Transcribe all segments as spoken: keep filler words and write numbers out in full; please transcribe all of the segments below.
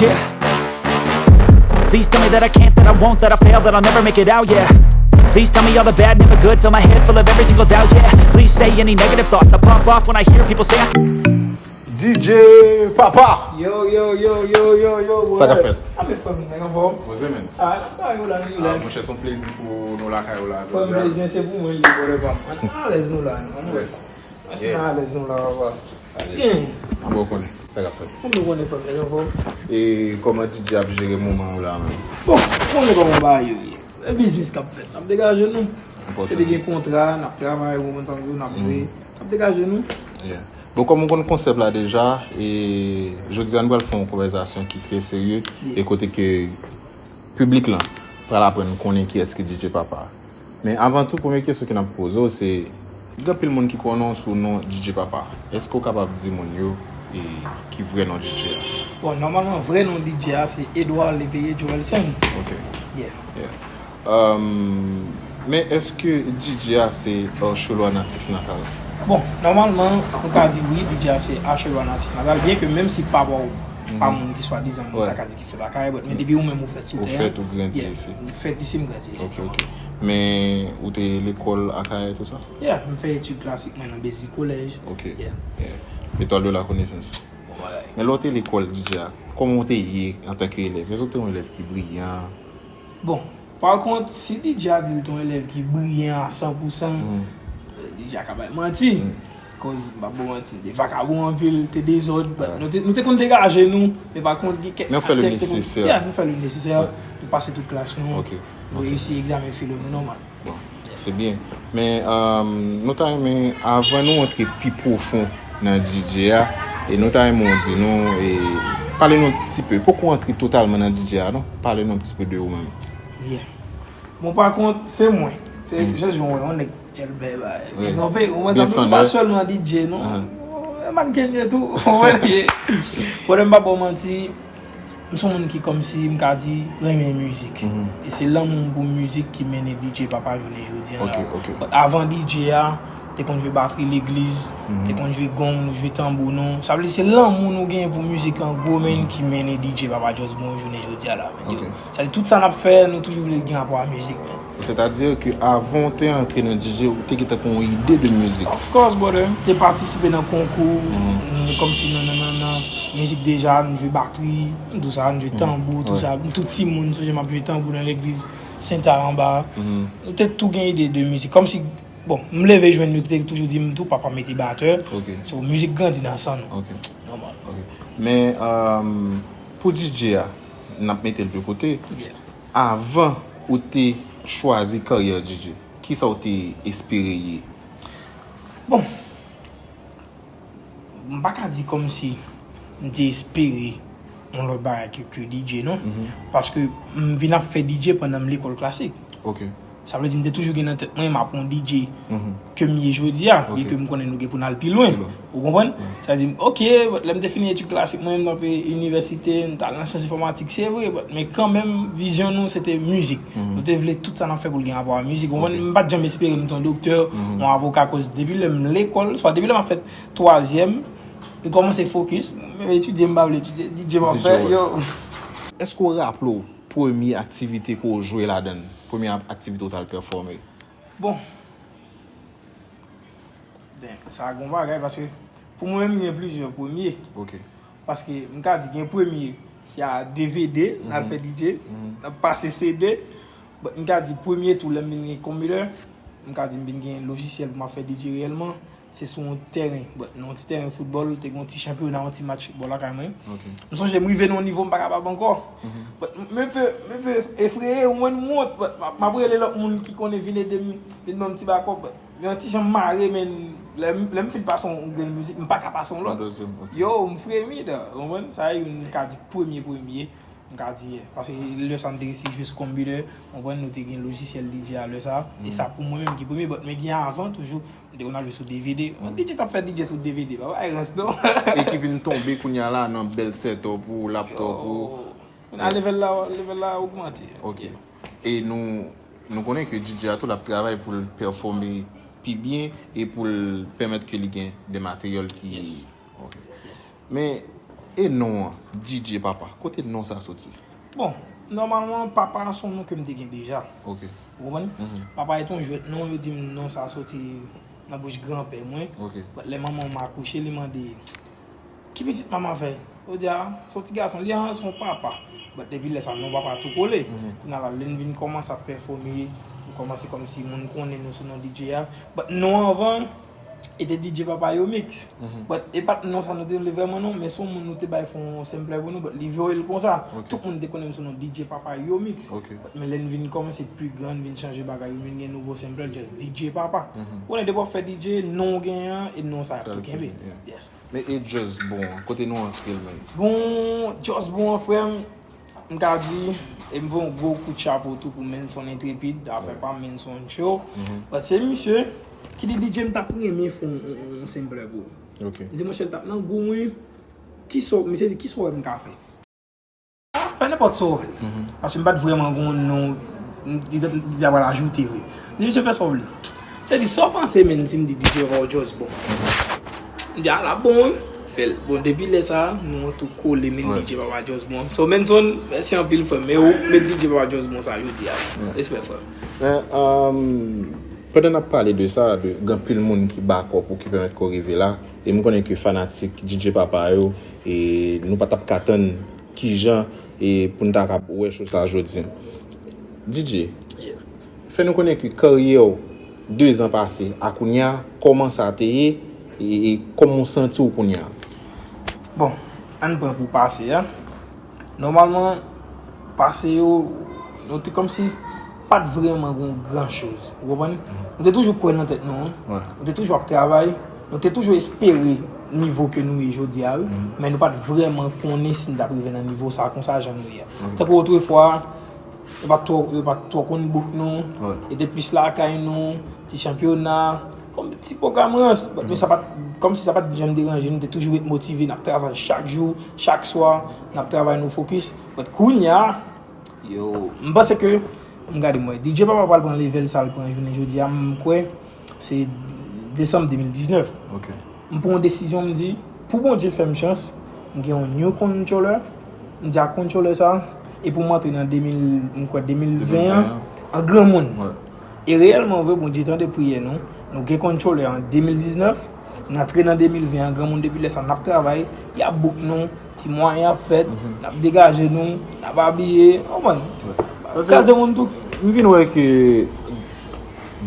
Yeah. Please tell me that I can't, that I won't, that I fail, that I'll never make it out, yeah. Please tell me all the bad, never good, fill my head full of every single doubt, yeah. Please say any negative thoughts, I pop off when I hear people say I D J Papa! Yo, yo, yo, yo, yo, yo, Sa k ap fèt? A men fanm, nèg anfòm. Poze men. Ah, la, yo la, yo Ah, la. Monchè, se yon plezi pou nou lakay ou la Fanm jodi a. bezwen se pou mwen li bòdè pa m. Ann alèz nou la, non, mwen. Ann alèz nou la, papa. Bien. Bon, konnen. Sa k ap fèt? Kòm nou konnen fanm, nèg anfòm. E kòman D J ap jere moman ou la menm? Bon, konnen kòman bagay yo ye. E biznis k ap fèt. N ap degaje nou. Enpòtan. Epi gen kontra, n ap travay, ou konprann sa m di w, n ap jwe. N ap degaje nou. Yeah. Bon, kòm ou konn konsèp la deja, e jodi a nou pral fè yon konvèsasyon ki trè serye e kote ke piblik lan pral aprann konnen kiyès ki D J Papa. Men avan tou, premye kesyon ke n ap poze w se, gen anpil moun ki konnen w sou non D J Papa. Èske w kapab di moun yo e ki vrè non D J a? Bon, nòmalman, vrè non D J a se Edouard Léveillé Joelson. Ok. Yeah. Yeah. Um, men èske D J a se Archelwa natif natal? Bon, nòmalman, nou ka di wi, D J a se Archelwa natif natal, byen ke menm si papa w pa moun ki swadizan moun Ouais. ta ka di ki fèt Akayè, but men depi ou menm ou fèt sou Ou tè. fèt, ou grandi Yeah, isi. ou fèt isi, m grandi isi. Ok, ok. Men ou te lekòl Akayè tou sa? Yeah, m fè etid klasik mwen nan Bezi Collège. Ok. Yeah. Yeah. Étoile de la connaissance. Bon, bagay. Men lè w te lekòl D J a, kòman w te ye antanke elèv? Èske w te yon elèv ki briyan? Bon, pa kont, si D J a di l te yon elèv ki briyan a san pou san, D J a ka bay manti. Koz, m pa bon manti, te vakabon anpil, te dezòd, but nou te, nou te konn degaje nou, men pa kont, gen kèk Men w fè le atyè ki te konn- nesesè. Yeah, nou fè le nesesè. Ouais. Nou pase tout klas nou, Ok. nou reyisi egzamen filo nou nòmal. Bon, se byen. Men um, nou ta renmen, avan nou antre pi pwofon nan D J a, e nou ta renmen w di nou, e pale nou yon ti pe. Poko antre totalman nan D J a, non? Pale nou yon ti pe de ou menm. Yeah. Bon, pa kont, se mwen. Se jan jan yon nèg djèlbè ba. Wi. Kanpe, ou mwen Byen tanpri, fann, pa wi. Sèlman D J, non. Ahan. E mannken ye tou. Ou wè, ye. Pwoblèm pa bon manti. M se yon moun ki kòmsi m ka di renmen mizik. Mhm. E se lanmou m pou mizik ki mennen D J Papa jounen jodi an la. Ok, ok. But avan D J a, te konn jwe batri legliz, te konn jwe gong, nou jwe tanbou nou. Sa vle di se lanmou nou genyen pou mizik an gwo men ki mennen D J Papa Just Bon jounen jodi a la. Ok. Sa di tout sa n ap fè, nou toujou vle l gen rapò a mizik, men. Sètadi ke avan w te antre nan D J, ou te gentan gen yon ide de mizik. Of course, brother. M te patisipe nan konkou, m, kòmsi nan, nan, nan, nan mizik deja, m jwe batri, m tou sa, m jwe tanbou, tou Ouais. sa. M tou timoun, m sonje m ap jwe tanbou nan legliz Senta anba. Nou te tou gen ide de mizik. Kòmsi, bon, m leve jwenn nou te toujou di m tou, papa mete batè. Ok. So, mizik grandi nan san nou. Ok. Nòmal. Ok. Men um, pou D J a, n ap mete l de kote. Yeah. Avan ou te chwazi karyè D J, kisa ou te espere ye? Bon, m pa ka di kòmsi m te espere yon lòt bagay ke, ke D J, non. Paske m vin ap fè D J pandan m lekòl klasik. Ok. Sa vle di m te toujou gen nan tèt mwen m ap yon D J ke m ye jodi a, Ok. byen ke m konnen nou gen pou n al pi lwen. Pi lwen. Ou konprann? Sa di, ok, but lè m te fini etid klasik mwen, m t antre inivèsite, m t al nan syans enfòmatik, se vre, but, men kanmenm, vizyon nou, se te mizik. Nou te vle tout sa n ap fè pou l gen rapò a mizik. Ou konprann? Ok. M pa t janm espere m t yon doktè, yon avoka, koz depi lè m lekòl, swa depi lè m ap fè twazyèm, m kòmanse fokis, m etidye, m pa vle etidye, D J m ap D J fè, w. Yo. Èske w raple w premye aktivite ke w jwe ladan l? Premye aktivite w t al pèfòme? Bon. Ben, sa gon bagay, paske pou mwen menm, gen plizyè premye. Ok. Paske m ka di gen premye, se a D V D, n al fè D J, n ap pase C D. But m ka di premye tou, lè m vin gen konpitè, m ka di m vin gen lojisyèl pou m ap fè D J reyèlman, se sou yon tèren. But nan yon ti tèren foutbòl, te gen yon ti chanpyona, yon ti match bò lakay mwen. Ok. M sonje m rive nan yon nivo m pa kapab ankò. But m, m pe, m pe efreye, ou mwen m wont, but m ap, m ap rele lòt moun ki konnen vin ede m, vin ban m ti bakòp, but men yon ti jan m mare, men lè m, lè m fin pase yon grenn mizik, m pa ka pase yon lòt. Yon dezyèm, ok. Yo, m fremi, dan, ou konprann? Sa e youn m ka di premye, premye, m ka di, yeah. Paske lè sa m te resi jwe sou konpitè, ou konprann, nou te gen lojisyèl D J a lè sa. E sa pou mwen menm ki premye, but men gen avan toujou, m te konn al jwe sou D V D. Yon D J t ap fè D J sou D V D, pa bay rans non. E ki vin tonbe kounye a la nan bèl setup ou, laptop ou. Yo. Kounye a level la, level la ogmante. Ok. E nou, nou konnen ke D J a tou l ap travay pou l pèfòme pi byen e pou l pèmèt ke li gen de materyèl ki. Yes. Ok. Men, E non an, D J Papa, kote non sa soti? Bon, nòmalman, Papa se yon non ke m te gen deja. Ok. Ou konprann? Papa e te yon jwèt non, yo di m non sa soti nan bouch granpè mwen. Ok. But lè manman m akouche, li mande, "Ki pitit mama fè?" Yo di a, "Se yon ti gason." Li an, "Se yon papa." But depi lè sa, non papa tou kole. Kounye a la, lè n vin kòmanse ap pèfòme, nou kòmanse kòmsi moun konnen nou sou non D J a. But non anvan, e te D J Papa Yo Mix. But e pa t non sa nou te vle vrèman non, men se yon moun nou te bay fè yon sampler pou nou, but li voye l konsa. Ok. Tout moun te konnen m sou non D J Papa Yo Mix. Ok. But men lè n vin kòmanse pi gran, n vin chanje bagay yo, vin gen nouvo sampler, just D J Papa. Ou konnen depi w ap fè D J, non w genyen an, e non sa ap Sa tou ap kenbe. tou, yeah. Yes. Men e Just Bon an, kote non antre l menm? Bon, Just Bon an, frè m, m ka di, e m voye yon gwo kout chapo tou pou Menson Intrépide, afè pa Menson Show. But se misye ki di, "D J, m t ap renmen fè yon, yon, yon sampler pou ou." Ok. M di, "Monchè, l t ap nan gou, wi. Ki sa w," misye di, "Ki sa w wè m ka fè?" Fè nenpòt sa w vle. Paske m pa t vrèman gen yon non, m, li te, li te pral ajoute vre. M di, "Misye, fè sa w vle." Misye di, "Sa w panse, menn, si m di D J Papa Just Bon?" M di, "A, l ap bon, wi." Fè l. Bon, depi lè sa a, nou an tou kole, men Ouais. D J Papa Just Bon. So, Menson, mèsi anpil, frè m. Men ou met D J Papa Just Bon sa jodi a. Respè, frè m. Men, um, pandan n ap pale de sa, de gen anpil moun ki bakòp ou ki pèmèt ke w rive la, e m konnen ke fanatik D J Papa yo, e nou pa t ap ka tann kijan e pou n ta ka wè cho sa jodi a. D J, fè nou konnen ke karyè w de zan pase a kounye a, kòman sa te ye, e, e kòman w santi w kounye a? Bon, ann pran pou pase a. Nòmalman, pase yo, nou te kòmsi pa t vrèman gen yon gran choz. Ou konprann? Nou te toujou kwè nan tèt nou, wi. Ouais. Nou te toujou ap travay. Nou te toujou espere nivo ke nou ye jodi a, wi. Men nou pa t vrèman konnen si n t ap rive nan nivo sa konsa jan nou ye a. Tankou otrefwa, yo pa t twò, yo pa t twò konn book nou. Ouais. Yo te plis lakay nou, ti chanpyona, kòm ti pwogram rans. But, men sa pa t, kòmsi sa pa t janm deranje nou, te toujou ret motive, n ap travay chak jou, chak swa, n ap travay, nou fokis. But kounye a, yo, m panse ke, m gade mwen, D J Papa pral pran level sa l pran jounen jodi a, m kwè, se desanm de mil diznèf. Ok. M pran yon desizyon, m di, pou Bondye fè m chans, m gen yon new controller, m di ak controller sa, e pou m antre nan de mil, m kwè de mil ven an, an granmoun. Ouais. E reyèlman vre, Bondye tande priyè nou, nou gen controller an de mil diznèf, n antre nan de mil ven an granmoun, depi lè sa n ap travay, y ap book nou, ti mwayen ap fèt, n ap degaje nou, n ap abiye, w konprann? Kraze moun tou. M vin wè ke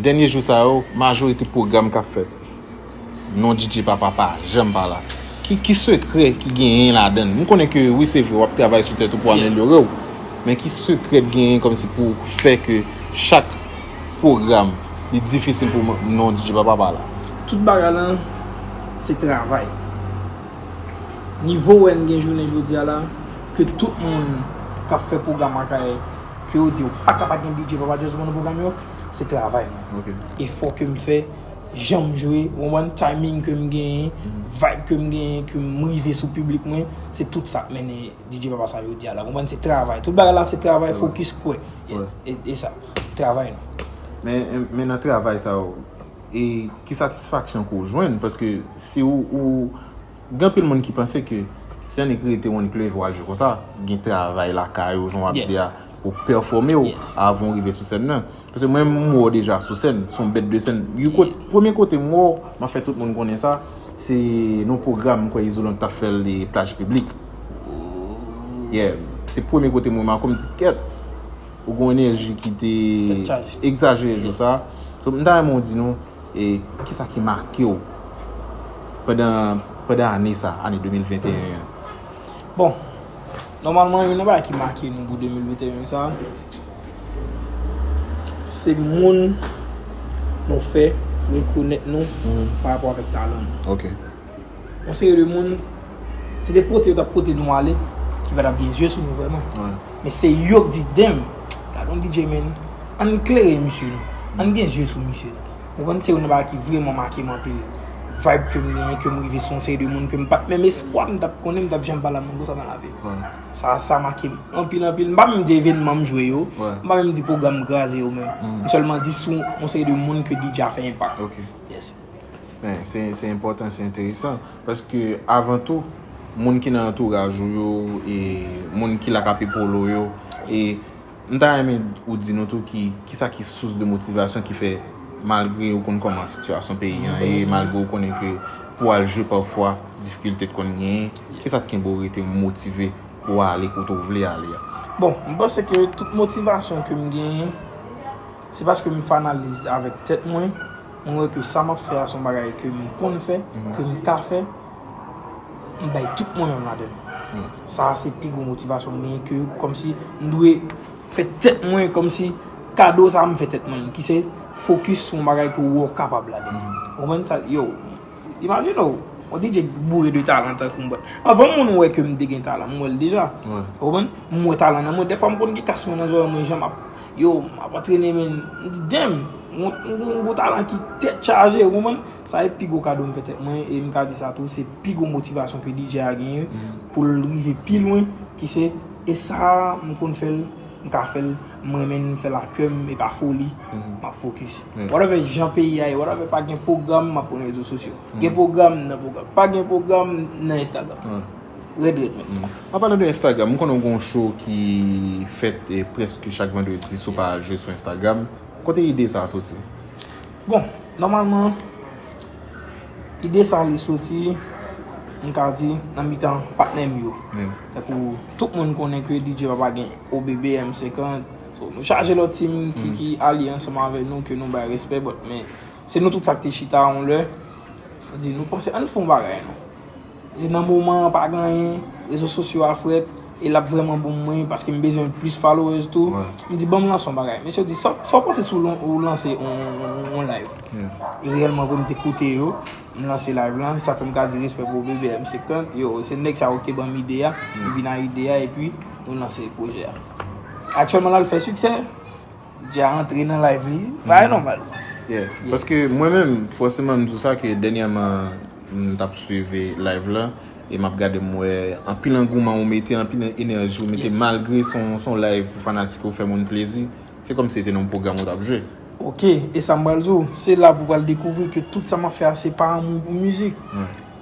dènye jou sa yo, majorite pwogram k ap fèt, non D J Papa pa janm pa la. Ki, ki sekrè ki genyen ladan l? M konnen ke wi, se vre, w ap travay sou tèt ou pou amelyore w. Men ki sekrè k genyen kòmsi pou fè ke chak pwogram, li difisil pou non D J Papa pa la? Tout bagay lan, se travay. Nivo wè n gen jounen jodi a la, ke tout moun k ap fè pwogram akay, ke yo di yo pa ka pa gen D J Papa Just Bon nan pwogram yo, se travay mwen. Ok. Efò ke m fè, jan m jwe, w konprann, timing ke m genyen, vibe ke m genyen, ke m rive sou piblik mwen, se tout sa k mennen D J Papa sa jodi a la. W konprann, se travay. Tout bagay la se travay, fokis, kwè. Ouais. E, e sa, travay nou. Men, men nan travay sa yo, e ki satisfaksyon ke w jwenn? Paske si ou, ou gen anpil moun ki panse ke si annik rete One Clef, w al jwe konsa, gen travay lakay ou, jan w ap di a, pou pèfòme w avan w rive sou sèn nan. Paske mwen, m wè w deja sou sèn, se yon bèt de sèn. Yon kote, premye kote m wè w, m ap fè tout moun konnen sa, se nan pwogram, m kwè Izolan t ap fè l, e plaj piblik. Yeah, se premye kote m remake w, m di, "Kèt, ou gen yon enèji ki te egzajere jou sa." So, m ta renmen w di nou, e kisa ki make w pandan, pandan ane sa, ane de mil venteyen an? Bon, nòmalman, youn nan bagay ki make nou pou de mil venteyen sa, se moun nou fè rekonèt nou pa rapò avèk talan nou. Ok. Yon seri de moun, se te pote yo t ap pote nou ale, ki pa t ap gen zye sou nou vrèman. Men se yo k di, "Damn, gade yon D J, man, ann klere misye non, ann gen zye sou misye non." Ou konn, se youn nan bagay ki vrèman make m anpil. Vibe ke m genyen, ke m rive sou yon seri de moun ke m pa t menm espwa m t ap konnen m t ap janm pale a moun konsa nan lavi m. Sa, sa make m anpil, anpil. M pa menm di evènman m jwe yo, m pa menm di pwogram m kraze yo menm. M sèlman di sou yon seri de moun ke D J a fè enpak. Ok. Yes. Men, se, se enpòtan, se enteresan. Paske, avan tou, moun ki nan antouraj ou yo, e moun ki la k ap epole w yo, e m ta renmen ou di nou tou ki, kisa ki sous de motivasyon ki fè, malgre ou konn kòman sitiyasyon peyi an ye, malgre ou konnen ke pou al jwe pafwa, difikilte t konn genyen, kisa k kenbe w rete motive pou w ale kote w vle ale a? Bon, m panse ke tout motivasyon ke m genyen, se paske m fè analiz avèk tèt mwen, mwen wè ke sa m ap fè a se yon bagay ke m konn fè, ke m ka fè, m bay tout mwen menm ladan l. Sa a se pi gwo motivasyon m genyen, ke kòmsi m dwe fè tèt mwen kòmsi kado sa a m fè tèt mwen, ki se fokis sou yon bagay ke w wè w kapab ladan l. Ou konprann sa? Yo, imajine w, yon D J boure de talan tankou m, but anvan moun wè ke m te gen talan, m wè l deja. Ou konprann? M wè talan nan mwen. Dèfwa m konn gen kas mwen nan zòrèy mwen, jan m ap, yo, m ap antrene, men m di, damn, m, m, m gon talan ki tèt chaje, ou konprann? Sa e pi gwo kado m fè tèt mwen, e m ka di sa tou, se pi gwo motivasyon ke D J a genyen pou l rive pi lwen, ki se, e sa a, m konn fè l, m ka fè l, m renmen fè l ak kè m, e pa foli, m ap fokis. Whatever jan peyi a ye, whatever, pa gen pwogram, m ap pran rezo sosyo. Gen pwogram, m nan pwogram. Pa gen pwogram, m nan Instagram. Rèd, rèd, men. An palan de Instagram, m konnen w gen yon show ki fèt, e, prèske chak vandredi, si w pa al jwe sou Instagram. Kote ide sa a soti? Bon, nòmalman, ide sa a li soti, m ka di, nan mitan patnè m yo. Tankou tout moun konnen ke D J Papa gen O B B M senkant. So, nou chaje lòt team ki, ki alye ansanm avè nou, ke nou bay respè, but, men, se nou tout sa k te chita yon lè. Di, nou panse, ann fè yon bagay, non. Nan moman an pa gen anyen, rezo sosyo a frèt, e l ap vrèman bon pou mwen, paske m bezwen plis followers tou. M di, ban m lanse yon bagay. Mesye di, sa, sa w panse si w lan-, ou lanse yon, yon, yon live? E reyèlman vre, m te koute yo, m lanse live lan, sa fè m ka di respè pou B B M senkant, yo, se nèg sa yo ki te ban m ide a, m vin ak ide a, epi nou lanse pwojè a. Aktyèlman, l al fè siksè. Dja antre nan live li, bagay nòmal. Yeah. Paske mwen menm, fòseman, m di w sa ke dènyèman, m t ap swiv live la, e m ap gade, m wè anpil angouman ou mete, anpil enèji ou mete, malgre se yon, se yon live pou fanatik ou, fè moun plezi. Se kòmsi se te nan yon pwogram ou t ap jwe. Ok, e sa m pral di w, se la pou w pral dekouvri ke tout sa m ap fè a, se pa amou pou mizik.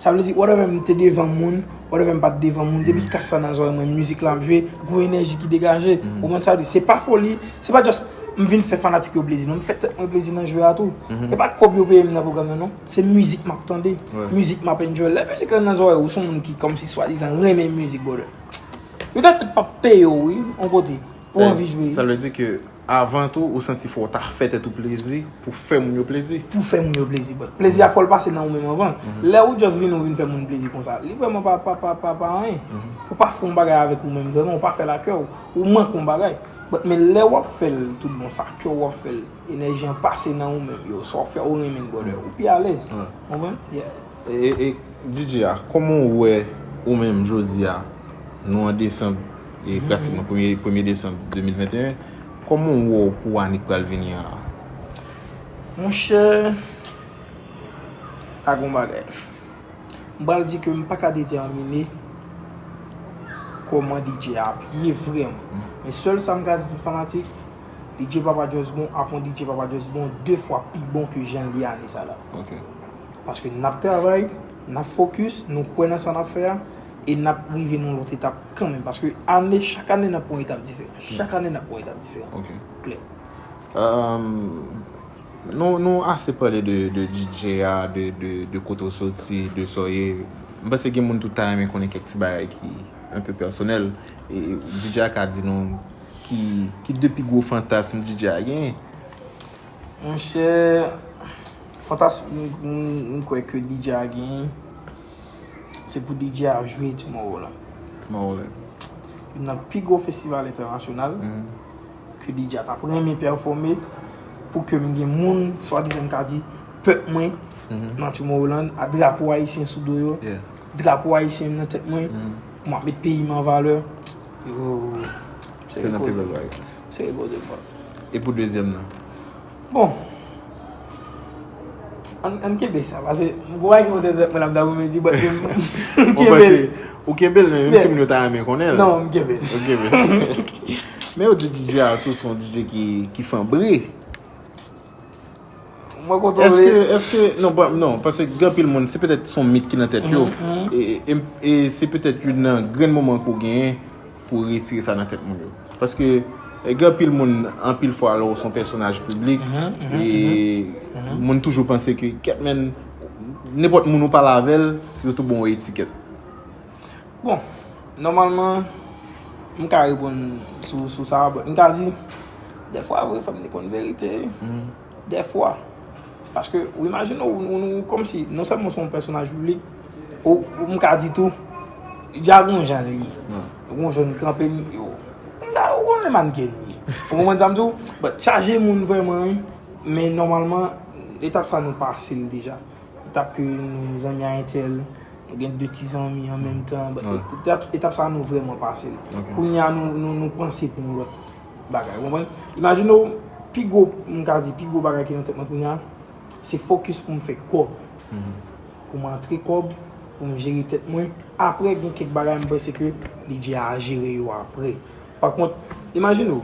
Sa vle di, whatever m te devan moun, whatever m pa t devan moun, depi kas sa nan zòrèy mwen, mizik la ap jwe, gwo enèji ki degaje. Ou konprann sa vle di? Se pa foli, se pa just m vin fè fanatik yo plezi, non, m fè tèt mwen plezi nan jwe a tou. E pa kòb yo peye m nan pwogram nan, non. Se mizik m ap tande, mizik m ap enjoy. Lè mizik la nan zòrèy ou, se yon moun ki kòmsi swadizan renmen mizik, brother. Yo ta tout p ap peye w, wi, yon kote, pou w anvi jwe. Sa vle di ke avan tou, ou santi fò w ta fè tèt ou plezi pou fè moun yo plezi. Pou fè moun yo plezi, but plezi a fò l pase nan ou menm anvan. Lè ou just vin, ou vin fè moun plezi konsa, li vrèman pa, pa, pa, pa, pa anyen. Ou pa fè yon bagay avèk ou menm vrèman, ou pa fè l ak kè w, ou manke yon bagay. But men lè w ap fè l tout bon, sa kè w ap fè l, enèji an pase nan ou menm, yo, sa w fè ou renmen l, brother, ou pi alèz. Ou konprann? Yeah. E, e, D J a, kòman w wè ou menm jodi a, nou an desanm, e pratikman premye, premye desanm de mil venteyen, kòman w wè w pou ane k pral vini an la? Monchè, pa gon bagay. M pral di ke m pa ka detèmine kòman D J a ap ye vrèman. Men sèl sa m ka di tout fanatik, D J Papa Just Bon ap yon D J Papa Just Bon de fwa pi bon ke jan l ye ane sa la. Paske n ap travay, n ap fokis, nou kwè nan sa n ap fè a, e n ap rive nan yon lòt etap kanmenm. Paske ane, chak ane n ap pran yon etap diferan. Chak ane n ap pran yon etap diferan. Klè. Nou, nou ase pale de, de D J a, de, de, de kote w soti, de sa w ye. M panse gen moun tou ta renmen konnen kèk ti bagay ki un peu pèsonèl. E D J a ka di nou ki, ki de pi gwo fantasm D J a genyen. Monchè, fantasm m, m, m kwè ke D J a genyen, se pou D J a jwe Tomorrowland. Tomorrowland. Youn nan pi gwo festival entènasyonal ke D J a t ap renmen pèfòme, pou ke m gen moun, swadizan m ka di, pèp mwen, nan Tomorrowland, a drapo ayisyen sou do yo, drapo ayisyen nan tèt mwen, pou m ap met peyi m an valè. Yo, se nan pi bèl bagay. Se repoze m fò. E pou dezyèm nan? Bon. Ann, ann kenbe sa, paske m gon bagay ki monte nan tèt mwen la, m ta renmen di, but m, m kenbe l. Ou kenbe l, menm si moun yo ta renmen konnen l. Non, m kenbe l. Ou kenbe l. Men yo di D J a tou se yon D J ki, ki fanbre. Mwen kontwole. Èske, èske, non, pa, non, paske gen anpil moun, se petèt se yon mit ki nan tèt yo. E, e, e, e se petèt youn nan grenn moman ke w genyen pou w retire sa nan tèt moun yo. Paske, e, gen anpil moun, anpil fwa, lè w se yon pèsonaj piblik, e moun toujou panse ke, kèt, men, nenpòt moun ou pale avè l, yo tou ba w yon etikèt. Bon, nòmalman, m ka reponn sou, sou sa, but m ka di, dèfwa vre, fò m te konn verite. Dèfwa. Paske, ou imajine w, ou, ou, ou, kòmsi, non sèlman w se yon pèsonaj piblik, ou, ou, m ka di tou, Didja gon jan l ye. Gon jan l kanpe, m, yo. M ta, ou konnen mannken l ye. Ou konprann sa m di w? But chaje moun vrèman, wi. Men nòmalman, etap sa nou pase l deja. Etap ke nou zanmi a entèl, nou gen de ti zanmi an menm tan. But etap, etap sa nou vrèman pase l. Kounye a nou, nou, nou panse pou yon lòt bagay. Ou konprann? Imajine w, pi gwo, m ka di, pi gwo bagay ki nan tèt mwen kounye a, se fokis pou m fè kòb. Pou m antre kòb, pou m jere tèt mwen. Apre, gen kèk bagay m panse ke D J a jere yo apre. Pa kont, imajine w,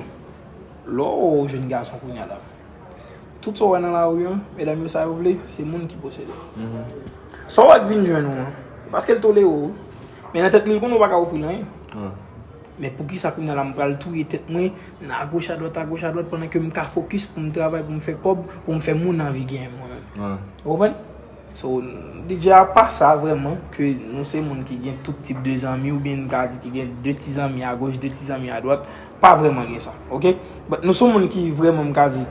lè w jèn gason kounye a la, tout sa w wè nan lari an, medam yo, sa yo vle, se moun ki posede. Sa w wè k vin jwenn ou an, paske l tolere w, wi. Men nan tèt li, l konnen w pa ka ofri l anyen. Men poukisa kounye a la m pral touye tèt mwen nan agoch adwat, agoch adwat, pandan ke m ka fokis pou m travay, pou m fè kòb, pou m fè moun anvi genyen mwen menm. Ou konprann? So, D J a pa sa vrèman, ke nou se moun ki gen tout tip de zanmi, oubyen n ka di ki gen de ti zanmi agoch, de ti zanmi adwat, pa vrèman gen sa, oke? But nou se moun ki vrèman, m ka di,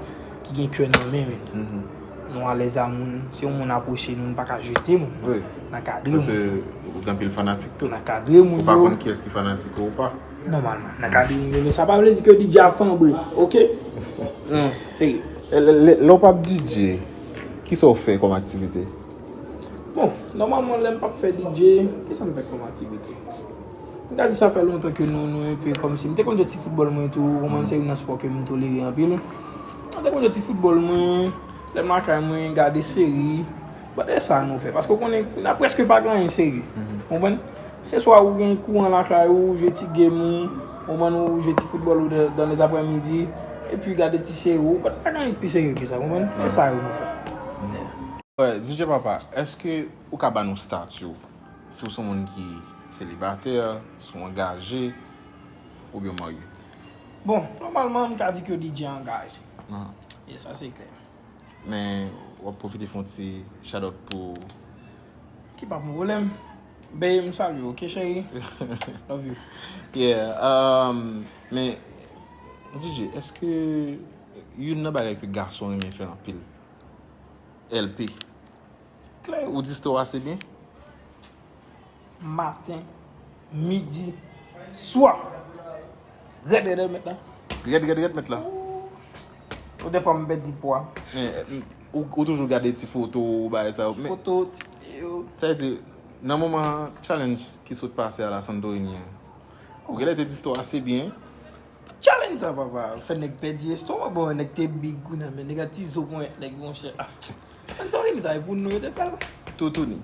ki gen kè nan men, men nou alèz a moun, si yon moun apwoche nou, n pa ka jete moun. N ankadre moun. Paske ou gen anpil fanatik tou. N ankadre moun yo. Ou pa konn kiyès ki fanatik ou ou pa. Nòmalman, n ankadre moun yo, men sa pa vle di ke D J a fanbre, oke? Non, serye. Lè, lè, lè w p ap D J, kisa w fè kòm aktivite? Bon, nòmalman, lè m p ap fè D J, kisa m fè kòm aktivite? M ka di sa fè lontan ke nou, nou enpe kòmsi. M te konn jwe ti foutbòl mwen tou, ou konprann se youn nan spò ke m tolere anpil. M te konn jwe ti foutbòl mwen, lè m lakay mwen, gade seri. But e sa nou fè. Paske w konnen, n a prèske pa gen anyen serye. Konprann? Se swa ou gen kouran lakay ou, ou jwe ti game ou, ou konprann, ou jwe ti foutbòl ou dan, dan lèzaprèmidi, epi gade ti seri ou, but pa gen anyen ki pi serye ke sa, konprann? E sa yo nou fè. Yeah. D J Papa, èske ou ka ba nou stati w? Si w se yon moun ki selibatè, si w angaje, oubyen w marye? Bon, nòmalman, m ka di ke D J angaje. E sa se klè. Men, w ap pwofite fè yon ti shout out pou... Ki pa pwoblèm. Babe, m salye w, oke, cheri? Love you. Yeah, um, men, D J, èske youn nan bagay ke gason renmen fè anpil? L P. Klè, ou distè w ase byen. Maten, midi, swa. Rèd, rèd, rèd, mèt la. Rèd, rèd, rèd, mèt la. Ou, dèfwa, m pèdi pwa. Men, ou, ou toujou gade ti foto, bagay sa yo. Ti foto, ti videyo. Sa vle di, nan moman challenge ki sot pase a la Santorini an, ou genlè te distè w ase byen. Challenge sa, papa. Fè nèg pèdi estomak, bon, nèg te big kounye a, men nèg a ti zo ponyèt nèg, monchè. Ah, Santorini sa, e pou nou yo te fè l. Toutouni.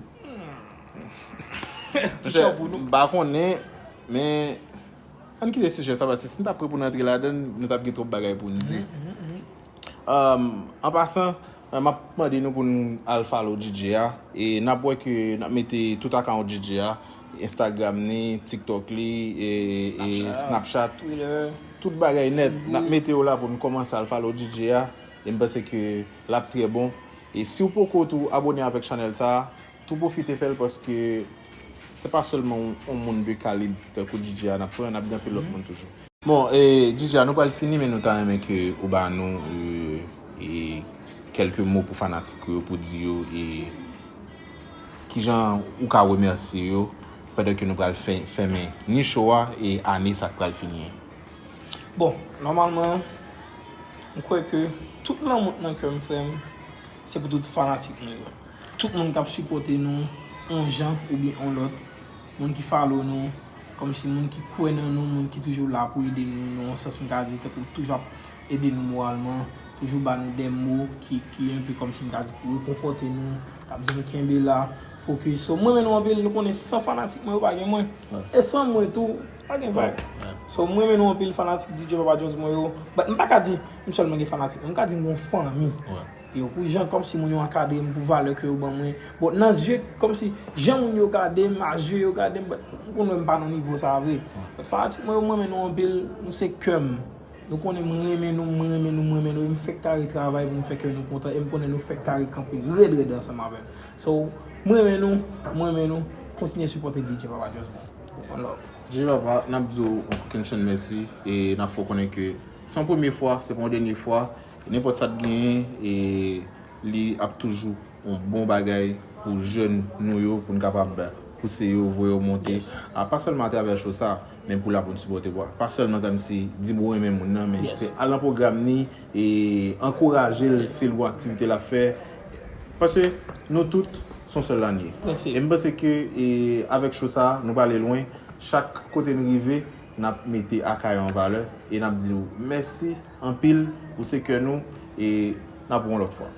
Ti chan pou nou. M pa konnen, men ann kite sijè sa, paske si n t ap reponn antre ladan l, nou t ap gen twòp bagay pou n di. Um, an pasan, m ap mande nou pou n al follow D J a. E n ap wè ke n ap mete tout account D J a, Instagram ni, TikTok li, e, e Snapchat, Twitter, tout bagay nèt. N ap mete yo la pou n kòmanse al follow D J a. E m panse ke l ap trè bon. E si w poko tou abòne avèk chanèl sa a, tou pwofite fè l, paske se pa sèlman yon, yon moun de kalib tankou D J a n ap pran, n ap gen anpil lòt moun toujou. Bon, e, D J a, nou pral fini, men nou ta renmen ke ou ba nou, e, e, kèlke mo pou fanatik ou yo, pou di yo, e, kijan ou ka remèsye yo pandan ke nou pral fè, fèmen ni show a e ane sa k pral fini an. Bon, nòmalman, m kwè ke tout lanmou k nan kè m, frè m, se pou tout fanatik nou yo. Tout moun k ap sipòte nou, yon jan oubyen yon lòt. Moun ki follow nou, kòmsi moun ki kwè nan nou, moun ki toujou la pou ede nou, nan yon sans m ka di, tankou toujou ap ede nou moralman, toujou ba nou de mo ki, ki enpe kòmsi m ka di pou rekonfòte nou, k ap di nou kenbe la, focus. So, m renmen nou anpil, nou konnen san fanatik mwen yo pa gen mwen. E san mwen tou, pa gen vag. So, m renmen nou anpil, fanatik D J Papa Jones mwen yo. But m pa ka di m sèlman gen fanatik, m ka di m gon fanmi. yo, pou jan kòmsi moun yo ankadre m, pou valè ke yo ban mwen. Bon, nan zye, kòmsi jan moun yo gade m, a zye yo gade m, but m konn wè m pa nan nivo sa vre. But fanatik mwen yo, m renmen nou anpil, nou se kè m. Nou konnen m renmen nou, m renmen nou, m renmen nou. E m fèk ta retravay pou m fè kè nou kontan. E m konnen nou fèk ta rekanpe rèd rèd ansanm avè m. So, m renmen nou, m renmen nou. Kontinye sipòte D J Papa Just Bon. One love. D J Papa, n ap di w yon kenn chann mèsi e n ap fè w konnen ke se yon premye fwa, se pa yon dènye fwa. Nenpòt sa k genyen, e li ap toujou yon bon bagay pou jèn nou yo, pou n kapab pouse yo, voye yo monte. A, pa sèlman atravè show sa, men pou la pou n sipòte w. Pa sèlman kòmsi di m ou renmen moun nan, men se al nan pwogram ni e ankouraje l si l gon aktivite l ap fè. Paske nou tout se yon sèl la n ye. E m panse ke e avèk show sa, nou prale lwen. Chak kote n rive, n ap mete Akayè an valè e n ap di w mèsi anpil, ou se kè nou e n ap wè w yon lòt fwa.